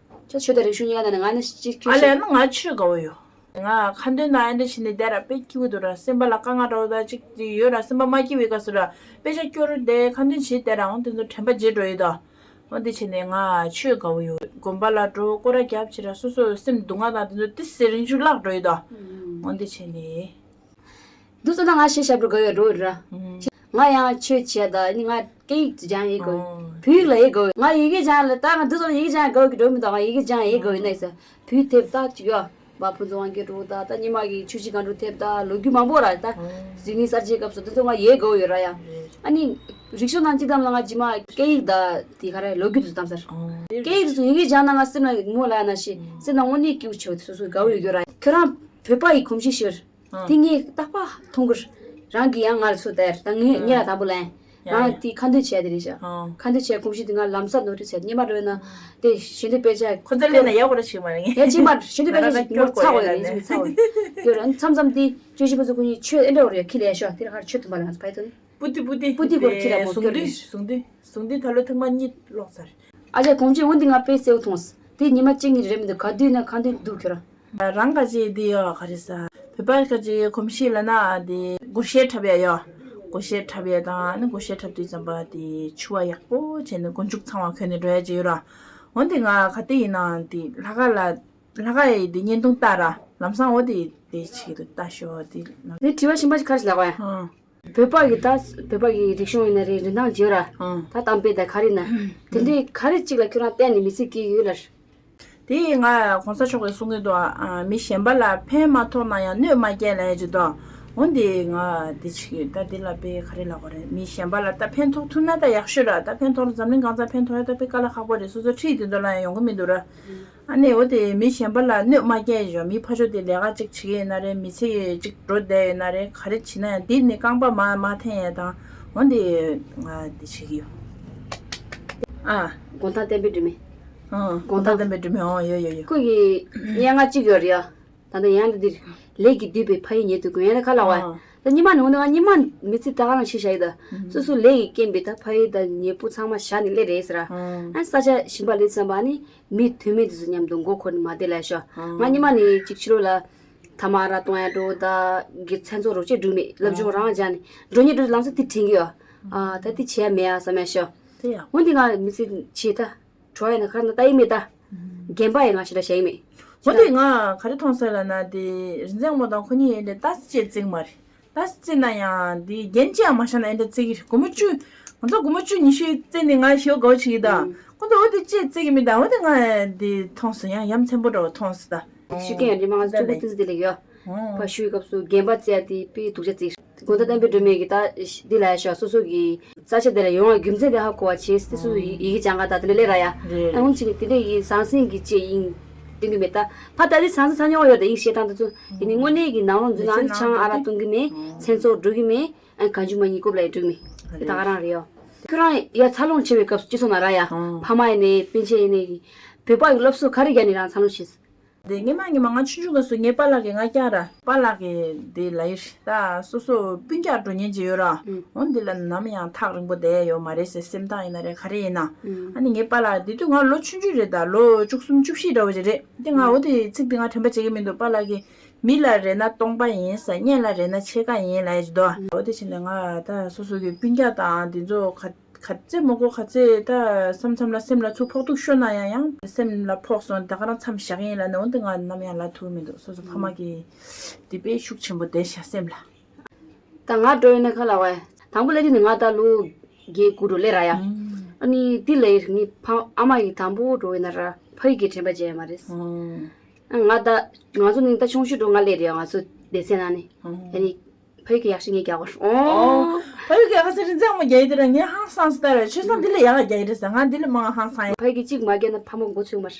ཆ་ཆོས་དང་རིག་གཞུང་གཉིས་ཀ་ནང་ནས་ང་ནི་གཅིག་ཁྱོད་ཨ་ལས་ན་ང་ཆོས་དགའ་བོ་ཡོད། ང་ཁ་འདོན་ན་ཨེ་འདྲ་བྱས་ནས་བསྡད་ར་དཔེ་སྐྱིད་པོ་འདུག་ར་སེམས་པ་ལ་དཀའ་ངལ་འདྲ་བོ་ད་ཅིག་ཅིག་ཡོད་ར་སེམས་པ་མ་སྐྱིད་པའི་སྐབས་སུ་ར་དཔེ་ཆ་སྐྱོར་རུ་བསྡད་ཁ་འདོན་བྱེད་བསྡད་ར་འོང་དེ་ཚོ་དྲན་པ་བརྗེད་འགྲོ་ཡོད་ད། འོ་འདི་བྱས་ནས་ང་ཆོས་དགའ་བོ་ཡོད་དགོན་པ་ལ་འགྲོ་སྐོར་ར་རྒྱབ་བྱེད་ར་སོ་སོ་སེམས་སྡུག་བསྔལ་དང་དེ་ཚོ་ཏི་སེ་རིང་ཆུ་བརླག་འགྲོ་ཡོད་ད། འོ་འདི་བྱས་ནས། འདུག་སེ་ད་ང་ཤེས་ཞབས་བྲོ་དགའ་ཡོད་འགྲོ་ཡོད་ར། ང་ཡང་ཆོས་བྱས་ད་ནི་ང་སྐད་ཡིག་སྦྱང་ཡིག་དགོས། བོད་ཡིག་ལ་ཡིག་དགོས། ང་ཡི་གེ་སྦྱང་ལ་ད་ང་འདུག་སེ་ཡི་གེ་སྦྱང་དགའ་གི་འགྲོ་མི་འདུག་ང་ཡི་གེ་སྦྱང་ཡིག་དགོས་ཡིན་ན་ཡིན་ས། བོད་དེབ་ད་ཅིག་ཡོད། བ་ཕུན་ཚོགས་དབང་གིས་འགྲོ་ད་ད་ཉི་མ་གི་ཆུ་བཞི་སྒང་དྲུག་དེབ་ད་ལོ་རྒྱུས་མང་པོ་ར་ད། ཟི་ནི་གསར་བརྗེའི་སྐབས་སུ་དེ་ཚོ་ང་ཡིག་དགོས་ཡོད་ར་ཡ། ཨ་ནི། རིག་གཞུང་ནང་སྤྱི་བཏང་ལ་ང་རྗེས་མ་སྐད་ཡིག་ད་དེ་ག་རེ་ལོ་རྒྱུས་དེ་ཚོ་གཏམ་སར། སྐད་ཡིག་དེ་ཚོ་ཡི་གེ་སྦྱང་ན་ང་སེམས་ལ་མོ་ལ་ཡ་ན་ཤི་སེམས་ལ་དངོས་གནས་སྐྱིད་པོ་ཆེ་བ་དེ་སོ་སོ་དགའ་བོ་ཡོད་ར་ཁྱོད་རང་བོད་པ་ཡི་གོམས་གཤིས་ཤོར། དེ་ངས་རྟག་པར་མཐོང་གི་རང་གིས་ཡང་ང་ལ་ཚུར་བལྟས་རང་ངས་ངས་ལ་དང་པོ་ལན། ཡ་རང་ཡ། དེ་ཁ་འདོན་བྱས་དེ་རེད་ཤག་ཨང་། ཁ་འདོན་བྱས་གོམས་གཤིས་དེ་ང་ལམ་སང་ནོར་འཁྲུལ་བྱས་སྙེ་མ་འགྲོ་ཡོད་ན། དེ་ཞལ་འདོན་དཔེ་ཆ། ཁོ་ཚོ་ལས་ན་ཡག་པོ་ར་ཞིག་མ་རེད་ངས། ཡ་ཅིག་མ་ཞལ་འདོན་དཔེ་ཆ་ཞིག་ངོ་ཚ་བ་ཡོད་རེད་ཅིག་ཚ་བ་ཡོད་རེད་མཚམས་མཚམས་དེ་ཅོ་ཞིག་པ་ཚོ་ཁོ་གཉིས་ཆོས་ཨེ་འདྲ་བོ་རེད་ཁྱི་ལས་ཤོག་དེ་ར་ཁར་ཆོས་ཐུམ་པ་ལ་ང་ཚོ་ཕ་ཡི་ཐོན། པུ་ཏི་པུ་ཏི་པུ་ཏི་སྐོར་ཁྱི་ར་མོ་ཟུང་སྐྱོར་འདི་རེད། ཟུང་འདི་ཟུང་འདི་ད་ལོ་ཐེངས་མ་གཉིས་ལོག་ཚར། ཨ་ཅག་གོང་ཆེན་འོན་ཏེ་ང་དཔེ་གསལ་བོ་མཐོང་སོང་། དེ་ཉི་མ་གཅིག་གཉིས་རེད་མི་འདུག་ག་དུས་ན་གང་དུས་འདུག་ཁྱོད་རང་། རང་ག་ཅིག་འདི་ཡོད་ག་རེ་ཟ། བོད་པ་ག་ཅིག་གོམས་གཤིས་ལ་ན་འདི་སྒོར་གཞས་འཁྲབ་ཡ་ཡོད། སྒོར་གཞས་འཁྲབ་ཡ་དང་ནི་སྒོར་གཞས་འཁྲབ་དུས་ཙམ་པ་འདི་ཕྱུ་པ་ཡག་པོ་བྱས་ནས་མགོ་མཇུག་ཚང་བ་གོན་ནས་འགྲོ་ཡ་ཅིག་ཡོད་ར། འོན་ཏེ་ང་ག་དུས་ཡིན་ནའང་འདི་ལྷག་དཀར་ལ་ལྷག་དཀར་ཡི་འདི་བརྙན་ཐུང་ལྟ་ར་ལམ་སང་འོ་འདི་འདི་ཅིག་ཏུ་ལྟ་ཤོག་འདི་ལམ། འདི་དྲི་བ་གཞན་པ་ཞིག་ག་རེ་ཞིག་ལབ་པ་ཡ། ཨང་། བོད་པ་གི་ད་བོད་པ་གི་རིག་གཞུང་ཡིན་ན་རེད་རིན་ཐང་བརྗོད་ར། ཨང་། ད་གཏམ་དཔེ་ད་ག་རེ་ན། དེ་འདྲའི་ག་རེ་གཅིག་ལ་ཁྱོད་རང་བལྟས་ནས་མི་ཚེ་སྐྱེལ་ཡོད་ལ། དེ་ང་གོང་ས་མཆོག་གིས་གསུང་གི་འདུག་ཨ། མི་གཞན་པ་ལ་ཕན་མ་ཐོགས་ན་ཡང་གནོད་མ་སྐྱེལ་ལབ་ཡ་ཅིག་འདུག་འོན་ཏེ་ང་དེ་ཅིག་ད་དེ་ལ་དཔེ་ག་རེ་ལབ་དགོས་རེད། མི་གཞན་པ་ལ་ད་ཕན་ཐོགས་ཐུབ་ན་ད་ཡག་ཤོས་ར། ད་ཕན་ཐོགས་ལ་འཛམ་གླིང་གང་ཚང་ཕན་ཐོགས་ཡ་ད་དཔེ་དཀའ་ལས་ཁག་པོ་རེད། སོ་སོ་ཁྲིད་དེ་འདོད་ལ་ཡང་ཡོང་གི་མི་འདུག་ར། ཨ་ནི་འོ་དེ་མི་གཞན་པ་ལ་གནོད་མ་སྐྱེལ་ཞོ། མི་ཕར་ཕྱོགས་དེ་ལས་ཀ་གཅིག་བྱེད་ཀྱི་ཡོད་ན་རེད། མི་ཚེ་གཅིག་འགྲོ་བསྡད་ཡོད་ན་རེད། ག་རེ་བྱེད་ན་ཡང་འདི་ནི་རྐང་པ་མ་མ་འཐེན་ཡ་དང་འོ་འདི་ང་འདི་བྱེད་ཀྱི་ཡོད། ཨ། དགོང་དག་བསྟན་པའི་སྒྲོན་མེ། ཨ། དགོང་དག་བསྟན་པའི་སྒྲོན་མེ། ཨོ་ཡོད་ཡོད་ཡོད། ཁོ་གི་སྙན་ངག་གཅིག་ཡོད་རེད་ཡ། ད་ལྟ་ཡང་འདི་འདིར་ལས་ཀྱིས་བསྡུས་པའི་ཕ་ཡུལ་ཉེ་དུ་དགོས་ཡང་ན་ཁ་ལ་བ། ཨ། ད་ཉི་མ་ནི་འོ་ན་ང་ཉི་མ་མི་ཚེ་ད་ག་རང་ཤི་བཞག་ཡོད་ད། སོ་སོ་ལས་ཀྱི་རྐྱེན་པས་ད་ཕ་ཡུལ་དང་ཉེ་པོ་ཚང་མ་བཞག་ནས་སླེབས་རེད་ཟེར། ཨ། ཨ་ས་ཆ་གཞན་པ་སླེབས་ཙམ་པ་ནི། མི་དོན་མེད་དེ་ཚོ་མཉམ་དུ་མགོ་འཁོར་ནས་མ་བསྡད་ལ་ཤོག་ང་ཉི་མ་ནས་ཅིག་ཕྱི་ལོགས་ལ་ཐ་མག་ར་གཏོང་ཡ་འགྲོ་ད་གི་མཚན་ཚོགས་རོགས་བྱེད་འགྲོ་མེད་སློབ་སྦྱོང་རང་སྦྱངས་ནས་འགྲོ་ཉེ་འགྲོ་ལམ་སང་དེ་དྲན་གི་ཡོད། ཨ་ད་དེ་བྱས་མེད་ཨ་བསམ་ཡ་ཤོག་དེ་ཡང་འོན་ཏེ་ང་མི་ཚེ་བྱེད་ད་གྲོ་ཡ་ན་ཁར་ན་ལྟ་ཡི་མེད་ད། རྒན་པ་ཡི་ང་ཞེ་དྲག་བྱ་ཡི་མེད། འོན་ཏེ་ང་ག་རེ་མཐོང་ས་ལ་ན་དེ་རིན་འཛིན་མོ་དང་ཁོ་གཉིས་ཡིན་ཏེ་ད་སི་ཅེ་བརྩིགས་མ་རེད། ད་སི་ཅེ་ན་ཡང་དེ་རྒྱན་ཅི་ཡང་མ་བཞག་ན་ཨེ་འདྲ་བརྩིགས་གི་རེད། སྒོར་མོ་བཅུ། ང་ཚོ་སྒོར་མོ་བཅུ་ཉི་ཤུ་བརྩིགས་ནས་ང་ཞེ་དགའ་བོ་བྱེད་ཀྱི་ད། ཨང་། ཁོ་ཚོ་འོ་དེ་ཅེས་བརྩི་གི་མི་འདུག་འོ་དེ་ང་འདི་མཐོང་སོང་། ཡང་ཡ་མཚན་པོ་འདྲ་བོ་མཐོང་སོང་ད། ཞུ་མཁན་ཡང་རེད་མ། ང་ཚོ་གཅིག་པུ་ཏི་ཙི་དེ་ལས་ཡོད། ཕ་ཞུའི་སྐབས་སུ་རྒན་པ་བརྩི་ཡ་དེ་དཔེ་སྡུག་ཅག་བརྩི། དགོང་དག་བསྟན་པའི་སྒྲོན་མེ་གི་ད་འདི་ལ་ཡ་ཤོག་སོ་སོ་གི་ས་ཆ་དེ་ལ་ཡོང་བ་རྒྱུ་མཚན་དེ་ཧ་གོ་བ་བྱས་ཏེ་སོ་སོ་ཡི་ཡི་གེ་སྦྱང་ག་ད་དེ་ལ་སླེབས་ར་ཡ། རེད། ཨ་ཧུམ་ཅིག་ནི་དེ་འདྲ་ཡི་ཟང་ཟིང་གི་ཅེས་ཡིན་སྟོན་གི་མེད་ད། ཕ་ད་དེ་ཟང་ཟིང་ཚ་མྱོང་ཡོད་ད་ཡིན་ཤེས་སྟངས་དེ་ཚོ། དེ་ནི་དངོས་གནས་ཀྱི་ནང་ལོགས་འཛུལ་ན་ཨ་ནི་ཆང་ཨ་རག་བཏུང་གི་མེད། མཚན་ཚོགས་འགྲོ་གི་མེད། ཨ་གང་བྱུང་མ་ཉིད་རྐུབ་ལ་ཡི་འགྲོ་གི་མེད། དེ་ད་ག་རང་རེད་ཡོ། ཁྱོད་རང་ཡ་འཚར་ལོངས་བྱེད་པའི་སྐབས་སུ་སྤྱི་ཚོགས་ནང་ར་ཡ། ཨང་། ཕ་མ་ཡིན་ནའི་སྤུན་མཆེད་ཡིན་ནའི་བོད་པ་ཡི་སློབ་གསོ་ག་རེ་རྒྱག་ནས་རང་འཚར་ལོངས་བྱེད། དེ་སྔོན་མ་སྔོན་མ་ང་ཆུང་ཆུང་སྐབས་སུ་ངའི་པཱ་ལགས་ཀྱིས་ང་བསྐྱངས་ར། པཱ་ལགས་ཀྱིས་དེ་ལབ་ཡི་རེད་ད། སོ་སོ་སྤུན་ཀྱག་འགྲོ་ཉེན་ཅིག་ཡོད་ར། ཨང་། འོ་འདི་ལ་ནམ་ཡང་ཐག་རིང་པོ་བསྡད་ཡ་ཡོད་མ་རེད་ཟེར། སེམས་ཐག་ཡིན་ན་རེད་ག་རེ་ཡིན་ན། ཨང་། ཨ་ནི་ངའི་པཱ་ལགས་དེ་དུས་ང་ལོ་ཆུང་ཆུང་རེད་ད། ལོ་བཅུ་གསུམ་བཅུ་བཞི་འདྲ་བོ་ཅིག་རེད། དེ་ང་ཨང་། འོ་དེ་ཚིག་དེ་ང་དྲན་པ་བརྗེད་ཀྱི་མི་འདུག་པཱ་ལགས་ཀྱིས། མི་ལ་རེ་ན་སྟོང་པ་ཡིན་ཟེར། གཉེན་ལ་རེ་ན་ཕྱེད་ཀ་ཡིན་ལབ་ཡ་ཅིག་འདུག་འོ་དེ་བྱས་ནས་ང་ད་སོ་སོ་གི་སྤུན་ཀྱག་དང་དེ་ཚོ་ག་ག་ཚད་མོ་གོ་ག་ཚད་ད་བསམ་བསམ་ལ་སེམས་ལ་ཚུར་ཕོག་ཐུག་ཤོར་ན་ཡང་ཡང་སེམས་ལ་ཕོག་སོང་། ད་ག་རང་མཚམས་བཞག་ཡིན་ལབ་ནས་འོ་དེ་ང་ནམ་ཡང་ལབ་ཐུབ་མི་འདུག་སོ་སོ་ཕ་མ་གི་དེ་དཔེ་ཤུགས་ཆེན་པོ་བསྡད་ཤག་སེམས་ལ། ད་ང་འགྲོ་ཡོད་ན་ཁ་ལ་བ། དང་པོ་ལས་དུས་ནི་ང་ད་ལོ་བརྒྱད་དགུ་འགྲོ་ལས་ར་ཡ། ཨ་ནི་དེ་ལས་ངའི་ཕ་ཨ་མ་ཡི་དང་པོ་འགྲོ་ཡོད་ན་ར་ཕ་ཡི་གི་དྲན་པ་བརྗེད་ཡ་མ་རེད། ང་ད་ང་ཚོ་ནི་ད་ཆུང་ཤོས་འགྲོ་ང་ལས་རེད་ཡ། ང་ཚོ་སྡེ་ཚན་ནང་ནི་ཨ་ནི་ཕ་ཡི་གི་ཡག་ཤི་ངས་རྒྱག་གོ། ཨོ། ཕ་ཡི་གི་ཡག་ཤི་རིན་ཚང་མ་རྒྱག་ཡི་དེ་ར་ངས་ཧང་སངས་སི་ད་ར་ཆོས་སང་དེ་ལས་ཡག་རྒྱག་ཡི་རེད་ཟེར། ང་དེ་ལས་མང་ཧང་སངས་ཡ། ཕ་ཡི་གི་གཅིག་མ་རྒྱག་ན་ཕ་མ་མགོ་ཚོས་མར་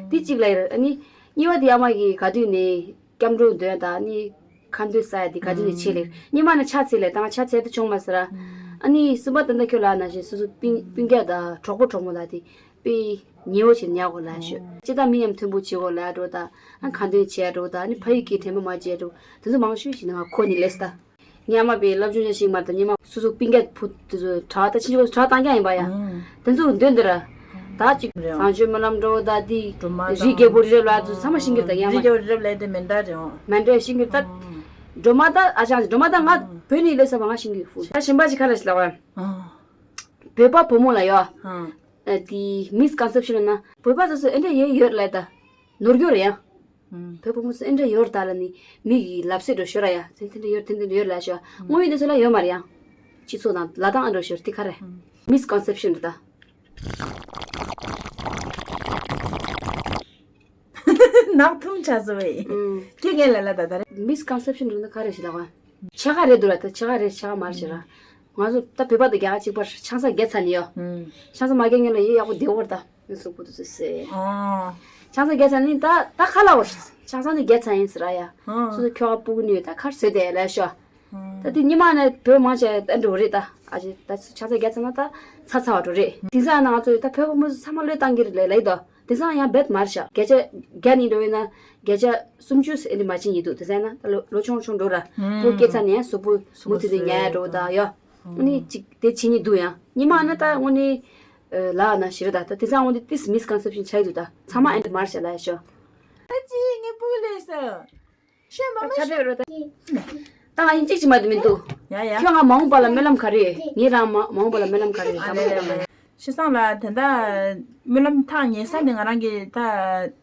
དེ་གཅིག་ལ་ཡི་ར། ཨ་ནི་གཉིས་པ་དེ་ཨ་མ་གི་ག་དུས་ནས། སྐྱབས་འགྲོ་འདོན་དང་ནི་ཁ་འདོན་ས་ཡ་དེ་ག་དུས་ནས་བྱེད་ལེ། ཉི་མ་ནས་ཕྱག་འཚལ་ལེ་ད་ང་ཕྱག་འཚལ་དུ་བྱུང་མ་ཟེར། ཨ་ནི་གསུམ་པ་ད་ལྟ་ཁྱོད་ལ་ན་བཞིན་སོ་སོ་སྤུན་སྤུན་ཀྱག་དང་གྲོགས་པོ་གྲོགས་མོ་ལ་དེ་དཔེ་ཉེ་བོ་བྱེད་ཉག་གོ་ལ་ཤོད་ཅི་ད་མི་མཉམ་མཐུན་པོ་བྱེད་གོ་ལ་འགྲོ་ད། ཨ་ཁ་འདོན་བྱས་འགྲོ་ད་ནི་ཕ་ཡུལ་གྱི་དྲན་པ་མ་བརྗེད་འགྲོ། དེ་ཚོ་མང་ཤོས་ཤིག་ནི་ང་གོ་ནི་ལེ་ས་ད། ཉི་མ་པའི་སློབ་སྦྱོང་ཞིག་མ་དང་ཉི་མ་སོ་སོ་སྤུན་ཀྱག་བུ་དེ་ཚོ་གྲྭ་ད་ཕྱིན་ཆོག་གྲྭ་བཏང་རྐྱང་ཡིན་པ་ཡ། དེ་ཚོ་འདོན་འདི་ར། ད་ཅིག་རེད། བཟང་སྤྱོད་སྨོན་ལམ་འགྲོ་ད་དེ་སྒྲོལ་མ་རི་དང་རྒྱལ་པོ་རི་རབ་ལ་ཚོ་ཚང་མ་ཤིང་གི་ད་ཡ་མ། རི་རྒྱལ་པོ་རི་རབ་ལ་དེ་མེ་མདའ་རེད་འོང་། མེ་མདའ་ཤིང་གི་ད། སྒྲོལ་མ་ད་ཨ་ཅང་སྒྲོལ་མ་ད་ང་བོད་ནས་ལས་ས་བ་ང་ཤིང་གི་ཧུ་ད་གཞན་པ་ཅིག་ཁ་ལ་ཞིག་ལ་བ། བོད་པ་བུ་མོ་ལ་ཡོ། དེ་མིས་ཀོན་སེབ་ཤན་ན་བོད་པ་ཚོ་སུ་ཨེ་འདྲ་ཡེ་ཡོད་ལ་ད། ནོར་གྱོ་རེད་ཡ། བོད་ཕོ་མོ་ཚོ་ཨེ་འདྲ་ཡོད་ད་ལ་ནི་མི་གི་ལབ་སེ་འགྲོ་ཤོར་ཡ། དེ་དེ་འདྲ་ཡོད་དེ་འདྲ་ཡོད་ལ་ཤོ། དངོས་ཡོད་དེ་ཚོ་ལ་ཡོད་མ་རེད་ཡ། སྤྱི་ཚོགས་དང་ལ་དང་ཨ་འགྲོ་ཤོར་དེ་ག་རེད། མིས་ཀོན་སེབ་ཤན་རེད་ད། ནག་ཐུམ་ཆ་བཟོ་བས། ཁྱེད་ངས་ལ་ལ་ད་ད་རེད། མིས་ཀོན་སེབ་ཤན་རེད་ན་ག་རེ་ཞིག་ལ་བ། ཆ་ག་རེད་འདུག་ལ་ད་ཆ་ག་རེད་ཆ་ག་མ་རེད་ཞེས་ར། ང་ཚོ་ད་བོད་པ་དང་རྒྱ་གར་གཅིག་པར་ཆང་ས་བརྒྱ་ཚ་ནི་ཡོ། ཆང་ས་མ་བརྒྱ་ངན་ལ་ཡེ་ཡག་པོ་བདེ་བོར་ད། ཨོ། ཆང་ས་བརྒྱ་ཚ་ནི་ད་ད་ཁ་ལ་བོར། ཆང་ས་ནི་བརྒྱ་ཚ་ཡིན་ཟེར་ཡ། སོ་སོ་ཁྱོ་ག་སྤུ་གུ་ནི་ད་ཁར་བཟོས་ཏེ་ལ་ཤོ། ད་དེ་ཉི་མ་ནས་བོད་མང་ཆེ་ད་འགྲོ་རེད་ད། ཨ་ཅེ་ད་ཆང་ས་བརྒྱ་ཚ་ན་ད་ཚ་ཚ་བ་འགྲོ་རེད། དེང་སང་ན་ང་ཚོ་ད་བོད་པ་མི་ཚོ་ཚང་མ་བློས་བཏང་གི་རེད་ལ་ལ་ཡི་ད། དེང་སང་ཡང་རྦད་མར་ཤག་བརྒྱ་ཆ་བརྒྱ་ནི་འགྲོ་ཡིན་ན་བརྒྱ་ཆ་སུམ་ཅུ་ཨེ་འདྲ་མ་ཕྱིན་ཡིན་འདུག་དེང་སང་ན་ད་ལོ་ལོ་ཆུང་ཆུང་འགྲོ་ར། སྤུ་གུ་སྐྱེ་ཚར་ནས་ཡང་གཟུགས་པོ་མུ་མཐུད་དུ་ཉལ་ཡ་འགྲོ་ད་ཡོ། ཨ་ནི་གཅིག་དེ་བྱེད་ཉིད་འདུག་ཡང་ཉི་མ་ན་ད་དངོས་གནས་ལ་ན་ཞེ་རེ་ད་ད་དེང་སང་དངོས་གནས་ཏིས་མིས་ཀོན་སེབ་ཤན་ཆགས་འདུག་ད་ཚང་མ་ཨེ་འདྲ་མར་ཤག་ལ་ཡ་ཤོ། ད་ཅི་ངའི་སྤུ་གུ་ལས་ས། ཤོད་མ་མ་ཆ་ཤོད་རོ་ད། ད་ང་ཡིན་གཅིག་ཅི་མ་དུ་མི་འདུག་ཡ་ཡ། ཁྱོད་ང་མ་འོངས་པ་ལ་སྨོན་ལམ་ག་རེ། ངས་རང་མ་མ་འོངས་པ་ལ་སྨོན་ལམ་ག་རེ་ད་མ་ལ་མ་ལ། ཤི་སང་ལ་དེ་འདྲ་སྨོན་ལམ་ཐག་ཉེ་ས་ནས་ང་རང་གི་ད་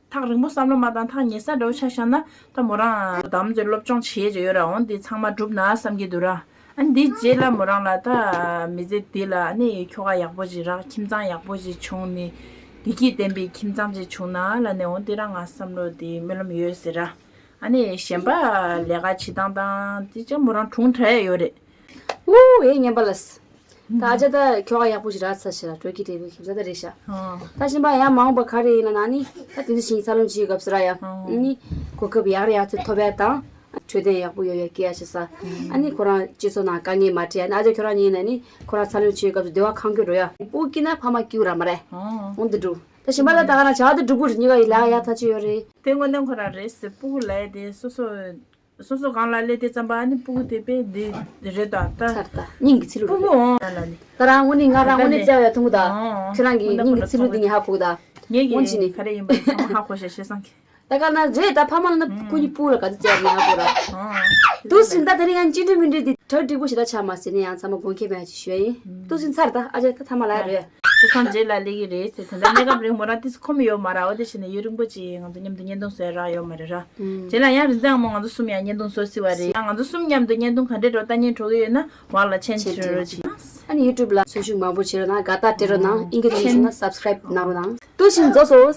ཐག་རིང་པོ་བསམ་བློ་མ་བཏང་ཐག་ཉེ་ས་འདྲ་བོ་ཆ་བཞག་ན་ད་མོ་རང་དམ་ཚོས་སློབ་སྦྱོང་བྱེད་ཀྱི་ཡོད་ར། འོན་ཏེ་ཚང་མ་འགྲུབ་ན་བསམ་གྱི་འདུག་ར། ཨ་ནི་འདིའི་རྗེས་ལ་མོ་རང་ལ་ད་མི་ཚེ་འདི་ལ་ཨ་ནི་ཁྱོ་ག་ཡག་པོ་ཅིག་རག་ཁྱིམ་ཚང་ཡག་པོ་ཅིག་བྱུང་ནས་བདེ་སྐྱིད་ལྡན་པའི་ཁྱིམ་ཚང་ཅིག་བྱུང་ན་ལ་ནས་འོན་ཏེ་ར་ང་བསམ་བློ་དེ་སྨོན་ལམ་ཡོད་ཟེར་ར། ཨ་ནི་གཞན་པ་ལས་ཀ་བྱེད་སྟངས་དང་དེ་ཅང་མོ་རང་གྲུང་དྲགས་ཡོད་རེད། ཨུ་ཨེ་ངན་པ་ལ། ད་ཨ་ཅག་ད་ཁྱོ་ག་ཡག་པོ་ཞིག་རག་ཚར་ཞིག་ལ་འགྲོ་གི་འབྲས་བུ་ཁྱིམ་ཚང་ད་རེད་ཤག་ད་གཞན་པ་ཡང་མ་འོངས་པ་ག་རེ་ཡིན་ན་ན་ནི་ད་དེ་ཚོ་ཞིག་འཚར་ལོངས་བྱེད་སྐབས་སུ་ར་ཡ། ཨ་ནི་གོ་སྐབས་ཡག་རེ་ཡག་ཚོད་ཐོབ་ཡ་དང་། འཕྲོད་བསྟེན་ཡག་པོ་ཡོད་ཡ་སྐྱེ་ཡ་ཞིག་ས། ཨ་ནི་ཁོ་རང་སྤྱི་ཚོགས་ནང་དཀའ་ངལ་མ་འཕྲད་ཡ་ནི་ཨ་ཅག་ཁྱོད་རང་ཉིད་ན་ནི་ཁོ་རང་འཚར་ལོངས་བྱེད་སྐབས་སུ་བདེ་བ་ཁང་སྐྱོ་འགྲོ་ཡ། སྤུ་གུ་སྐྱེས་ན་ཕ་མ་སྐྱིད་པོ་ར་མ་རེད། འོང་དུ་འགྲོ། ད་གཞན་པ་ལ་ད་ག་ན་བྱ་དུ་འགྲུབ་པོ་རེད། གཉིས་ཀ་ཡི་ལ་ཡ་ཐག་ཆོད་ཡོད་རེད། དེ་དངོས་གནས་ཁོ་རང་རེད་ཟེར། སྤུ་གུ་ལ་ཡ་དེ་སོ་སོ། སོ་སོ་གང་ལ་སླེབས་དེ་ཙམ་པ་ཨ་ནི་སྤུ་གུ་དེ་དཔེ་འདི་རེད་ད་ད། ཚར་ད་སྙིང་གི་ཚིལ་ལུ་སྤུ་གུ་རེད། འོང་ལ་ནི། ད་རང་དངོས་གནས་ང་རང་དངོས་གནས་བཙལ་བ་ཡ་ཐུང་གུ་ད། ཁྱོད་རང་གི་སྙིང་གི་ཚིལ་ལུ་འདི་ངས་ཧ་ཕུག་ད། ངས་ཀྱི་དངོས་གཞི་ནི་ག་རེ་ཡིན་པ་ཚང་མ་ཧ་གོ་ཤེས་ཤེས་སང་གི། ད་ག་ན་རེད་ད་ཕ་མ་ལ་ན་སྐུ་ཉིད་སྤུ་ལ་ག་ཚོད་བཙལ་ནས་ཡང་སྐུ་ར། དུ་སྲིན་ད་དེ་རིང་ཡང་ཅི་འདྲ་མི་འདྲ་འདི་གྲ་འགྲིག་པོ་ཞིག་ད་ཆགས་མ་ཟིན་ནས་ཡང་ཚང་མ་དགོངས་འཁེལ་མེད་ཅིག་ཞུ་ཡ་ཡིན། དུ་སྲིན་ཚར་ད་ཨ་ཅག་ད་ཐ་མ་ལ་རེད། ཆུ་ཚང་རྗེས་ལ་སླེབས་ཀྱི་རེད་ཟེར། དེ་འདྲ་གནས་སྐབས་རིང་མོ་རང་ཏིས་ཁོམ་ཡོད་མ་ར། འོ་དེ་བྱས་ནས་ཡུན་རིང་པོ་ཅིག་ང་ཚོ་མཉམ་དུ་བརྙན་ཐུང་བཟོས་རག་ཡོད་མ་རེད་ར། རྗེས་ལ་ཡང་རིན་ཚང་མོ་ང་ཚོ་གསུམ་ཡང་བརྙན་ཐུང་བཟོ་སྲིད་པ་རེད། ཡང་ང་ཚོ་གསུམ་མཉམ་དུ་བརྙན་ཐུང་ག་འདྲས་འགྲོ་ལྟ་སྙིང་བྲོ་གི་ཡོད་ན་བར་ལ་མཆན་བྲིས་རོགས་གྱིས། ཨ་ནི་ཡུ་ཊུབ་ལ་གསོན་ཤུགས་མང་པོ་བྱེད་རོགས་གནང་། དགའ་རྟགས་སྤྲད་རོགས་གནང་། ཨིན་སྐད་ཐོག་ནས་ཞུས་ན་སབ་སི་ཀ་རེབ་གནང་རོགས་གནང་། འདུག་སེ་རྫོགས་སོང་